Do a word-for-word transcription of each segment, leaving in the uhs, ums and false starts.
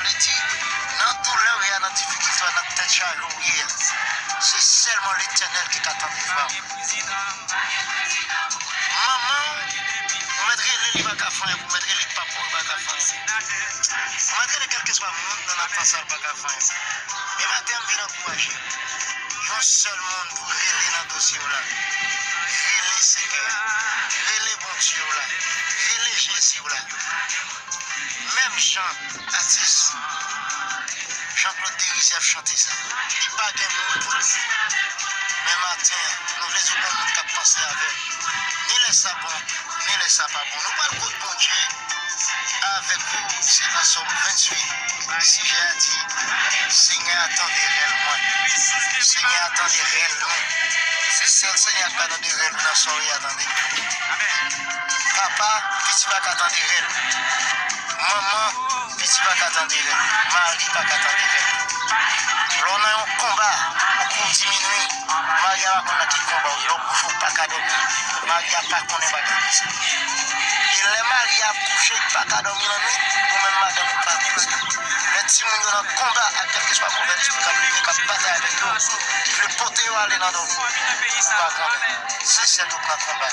Li di, nan doulè w ye a, nan difikilte w, nan tèt chaje w ye a, se sèlman Letènèl ki ka tande vwa w. Manman w, ou mèt rele, li pa ka fè anyen pou w, mèt rele papa w, li pa ka fè anyen. Ou mèt rele kèlkeswa moun nan nan tan sa, li pa ka fè anyen. Men maten an, m vin ankouraje w. Yon sèl moun pou rele nan dosye w la. Rele Senyè a. Rele Bondye w la. Rele Jezi w la. Menm jan atis Jean Claude Derisier ap chante sa. Li pa gen moun pou li. Men maten an, nou vle di w gon moun k ap panse avè l. Ni lè sa bon, ni lè sa pa bon. Nou pral kot Bondye avèk ou, se nan Sòm venntuit. Sijè a di, Senyè a tande rèl mwen. Senyè a tande rèl nou. Se sèl Senyè a k ka tande rèl ou nan sa w ye a, tande. Papa, piti pa ka tande rèl. Manman, piti pa ka tande rèl. Mari pa ka tande rèl. Lè w nan yon konba, ou kouri diminye. Mari a pa konn nan ki konba w ye. Lè w kouche, ou pa ka dòmi. Mari a pa konnen bagay konsa. E lè mari a ap kouche, li pa ka dòmi lannwit, ou menm madanm ou pa konn sa. Lè timoun yo nan konba ak kèlkeswa pwovèb timoun k ap leve, k ap batay avèk yo, ki vle pote yo ale nan dòmi, ou pa konnen. Se sèl ou k nan konba.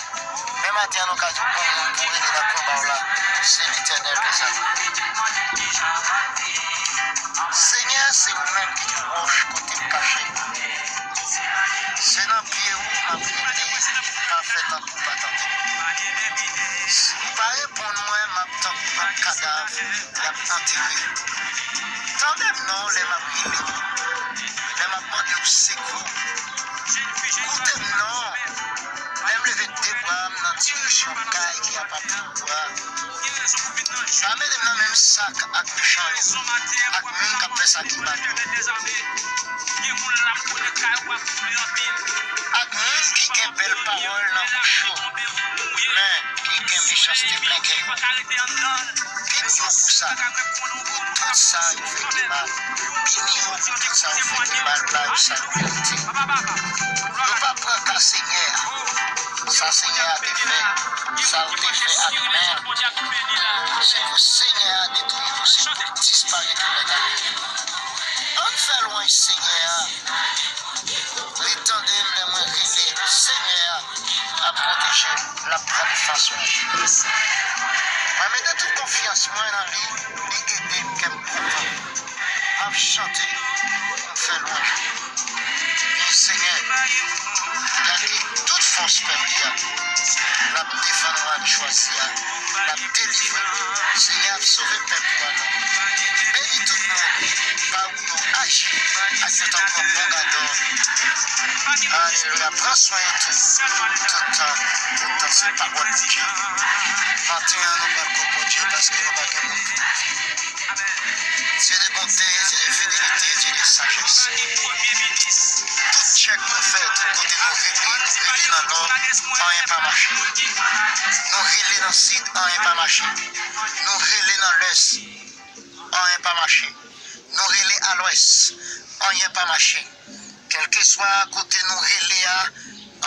Men maten an, nou ka di w gon moun pou rele nan konba w la, se Letènèl dèzame. Senyè, se ou menm ki wòch kote m kache. Se nan pye ou m ap rete, pa fè tankou w pa tande. Si w pa reponn mwen, m ap tankou yon kadav y ap antere. Tande m non lè m ap rele w, lè m ap mande w sekou. Koute m non, lè m leve de bra m nan direksyon kay ki ap ap vin. Pa mete m nan menm sak ak mechan yo, ak moun k ap fè sa ki mal yo, ak moun ki gen bèl pawòl nan bouch yo, men ki gen mechanste plen kè yo. Pini yo pou sa, pou tout sa yo fè ki mal. Pini yo pou tout sa yo fè ki mal, ba yo sa yo merite. Yo pa pran ka Senyè a. Sa Senyè a te fè, sa l te fè ak men l, se pou Senyè a detwi yo, se pou l disparèt yo nèt ale. Ann fè lwanj Senyè a. Li tande m lè mwen rele. Senyè a ap pwoteje m, l ap pran defans mwen. Mwen mete tout konfyans mwen nan li, li ede m, kè m kontan. M ap chante pou m fè lwanj li. E Senyè, gade tout fòs pèp li a. L ap defann wa li chwazi a. L ap delivre l. Senyè ap sove pèp ou a non. Beni tout moun pa ou yo aji ak yo tankou yon bon gadò. Alelouya. Pran swen yo tou. Tout tan, tout tan, se pawòl Bondye. Maten an, nou pral kot Bondye paske nou pa gen moun pou nou. Dieu de bonté, Dieu de fidélité, Dieu de sagesse. Tout tchèk nou fè, tout kote nou rele, nou rele nan nò, anyen pa mache. Nou rele nan sid, anyen pa mache. Nou rele nan lès, anyen pa mache. Nou rele a lwès, anyen pa mache. Kèlkeswa kote nou rele a,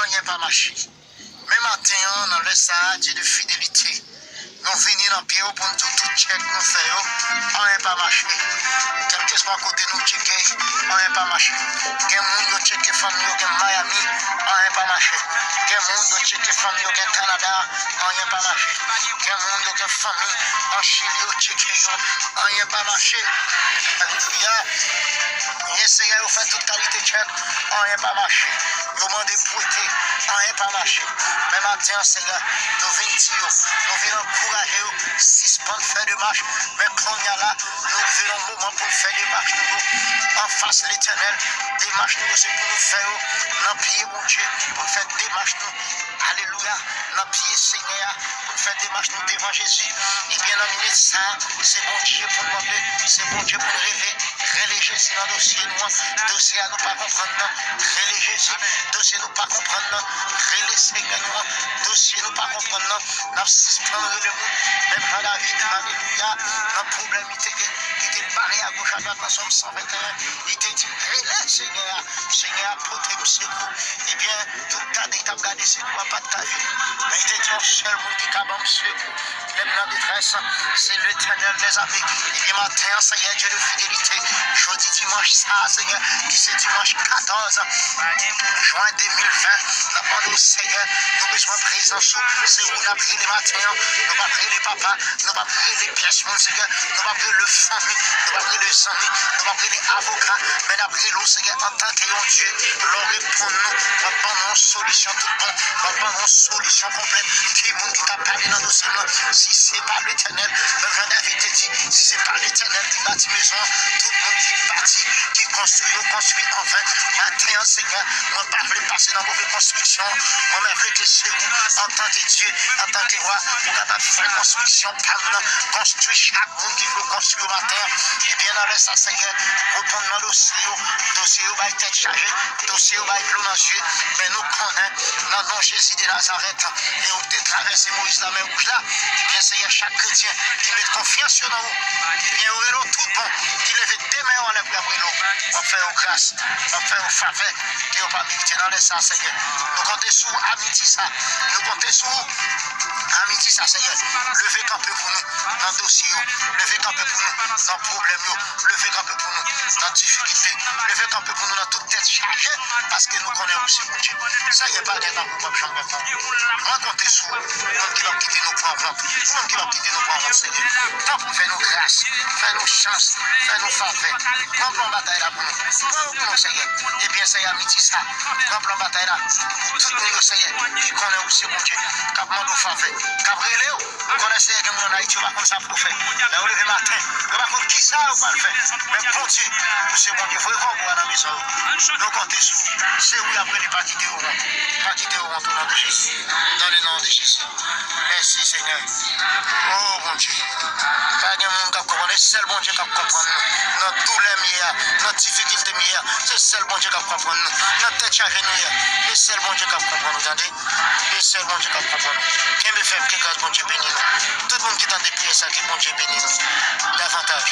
anyen pa mache. Men maten an, nan lè sa a, Dye de fidelite, nou vini nan pye w pou n di w tout tchèk nou fè yo, anyen pa mache. Kèlkeswa kote nou tcheke, anyen pa mache. Gen moun yo tcheke fanmi yo gen Miami, anyen pa mache. Gen moun yo tcheke fanmi yo gen Kanada, anyen pa mache. Gen moun yo gen fanmi an Chili, yo tcheke yo, anyen pa mache. Alelouya. Wi, Senyè, yo fè tout kalite tchèk, anyen pa mache. Yo mande prete, anyen pa mache. Men maten an, Senyè, nou vin di yo, nou vin ankouraje yo, sispann fè demach. Men kounye a la, nou rive nan moman pou n fè demach nou yo anfas Letènèl. Demach nou yo, se pou nou fè yo nan pye Bondye, pou n fè demach nou, alelouya, nan pye Senyè a, pou n fè demach nou devan Jezi. Ebyen, nan minit sa a, se Bondye pou n mande, se Bondye pou n rele. Rele Jezi nan dosye nou an, dosye a nou pa konprann nan. Rele Jezi, dosye nou pa konprann nan. Rele Senyè nou an, dosye nou pa konprann nan. N ap sispann rele moun, menm jan David, alelouya, nan pwoblèm li te gen, li te bare agoch adwat nan Sòm san venteyen, li te di, rele Senyè a, Senyè a pote m sekou. Ebyen, tout gade k t ap gade sekou a pa t ka vini, men li te di, yon sèl moun ki ka ban m sekou, Lè m nan detrès, se Letènèl dèzame. Ebyen, maten an, Seyè Dye de fidelite, jodi dimanch sa a, Seyè, ki se dimanch katòz jen de mil ven, n ap mande w, Seyè, nou bezwen prezans ou. Se ou n ap rele maten an. Nou p ap rele papa, nou p ap rele pyès moun, Seyè. Nou p ap rele fanmi, nou p ap rele zanmi, nou p ap rele avoka, men n ap rele w, Seyè, antanke yon Dye. Lè w reponn nou, w ap ban nou yon solisyon tout bon, w ap ban nou yon solisyon konplèt. Ki moun ki ka pale nan dosye m nan? Si se pa Letènèl, men jan David te di, si se pa Letènèl ki bati mezon an, tout moun ki bati, ki konstwi yo, konstwi anven. Maten an, Seyè, mwen pa vle pase nan move konstriksyon. Mwen, mwen vle ke se ou, antanke Dye, antanke Wa, ou kapab fè konstriksyon pa m nan, konstwi chak moun ki vle konstwi yo maten an. Ebyen, nan lè sa, Seyè, reponn nan dosye yo. Dosye yo bay tèt chaje, dosye yo bay dlo nan zye. Men nou konnen, nan non Jezi de Nazarèt, e ou te travèse Moyiz Lamè Wouj la, ebyen, Seyè, chak kretyen ki met konfyans yo nan ou, ebyen, yo rele w tout bon, ki leve de men yo anlè pou y ap rele w. W ap fè yo gras, w ap fè yo favè ke yo pa merite nan lè sa, Seyè. Nou konte sou ou, Amiti sa. Nou konte sou ou, Amiti sa, Seyè. Leve kanpe pou nou nan dosye yo. Leve kanpe pou nou nan pwoblèm yo. Leve kanpe pou nou nan difikilte. Leve kanpe pou nou nan tout tèt chaje, paske nou konnen ou se Bondye. Seyè, pa gen tankou w p ap janm gen tankou. Mwen konte sou ou, ou menm ki p ap kite nou pran wont, ou menm ki p ap kite nou pran wont, Seyè. Tanpri, fè nou gras, fè nou chans, fè nou favè. Pran plan batay la pou nou. Pran yo pou nou, Seyè. Ebyen, Seyè, Amiti sa, pran plan batay la pou tout moun yo, Seyè, ki konnen ou se Bondye, k ap mande w favè, k ap rele w. Ou konnen, Seyè, gen moun ann Ayiti, yo pa konn sa pou yo fè. Lè yo leve maten, yo pa konn ki sa yo pral fè. Men Bondye, ou se Bondye, voye kòbo a nan mezon yo. Nou konte sou ou. Se ou y ap rele, pa kite yo wont. Pa kite yo wont, o non de Jezi. Dans le nom de Jésus. Mèsi, Senyè. O Bondye. Pa gen moun k ap konprann. E sèl Bondye k ap konprann nou. Nan doulè m ye a, nan difikilte m ye a, se sèl Bondye k ap konprann nou. Nan tèt chaje nou ye a, e sèl Bondye k ap konprann nou, tande. E sèl Bondye k ap konprann nou. Kenbe fèm, ke gras Bondye beni nou. Tout moun ki tande priyè sa, ke Bondye beni nou davantaj.